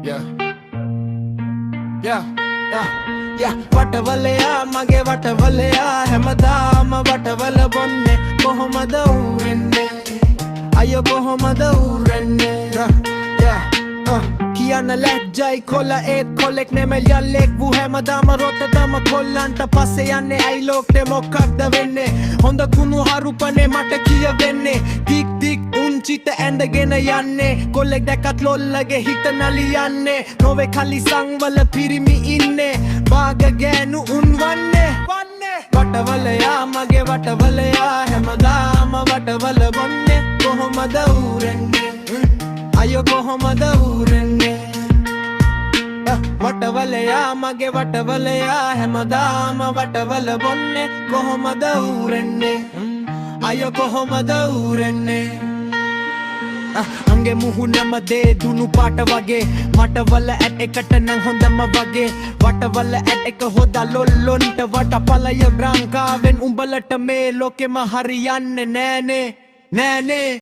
Yeah. Yeah. Yeah, වටවලයා, මගේ වටවලයා, හැමදාම වටවල බොන්නේ. කොහොමද ඌ වෙන්නේ? අයෝ, කොහොමද ඌ වෙන්නේ? Yeah, කියන්න ලැජ්ජයි කොල්ල, ඒත් කොල්ලෙක් නෙමෙයි යල්ලෙක් වූ. හැමදාම රොට්ටඩම කොල්ලන්ට පස්සේ යන්නේ ඇයි? ලෝකෙ මොකක්ද වෙන්නේ? හොඳ කුණු හරුපනේ මට කියවෙන්නේ. දික් දික් උන් චිත ඇඳගෙන යන්නේ. කොල්ලෙක් දැකත් ලොල්ලගේ හිත නලියන්නේ. නොවේ කලිසං වල පිරිමි ඉන්නේ, බාග ගෑනු උන් වන්නේ. වටවලයා, මගේ වටවලයා, හැමදාම වටවල බොන්නේ. කොහොමද ඌ වෙන්නේ? අයෝ, කොහොමද ඌ වෙන්නේ? වටවලයා, මගේ වටවලයා, හැමදාම වටවල බොන්නේ. කොහොමද ඌ වෙන්නේ? අයෝ, කොහොමද ඌ වෙන්නේ? අංගේ මුහුණම දේ දුනු පාට වගේ. මටවල ඇට් එකට නම් හොඳම වගේ. වටවල ඇට් එක හොදා ලොල්ලොන්ට වටපලය. ලංකාවෙන් උඹලට මේ ලෝකෙම හරියන්නේ නෑනේ, නෑනේ.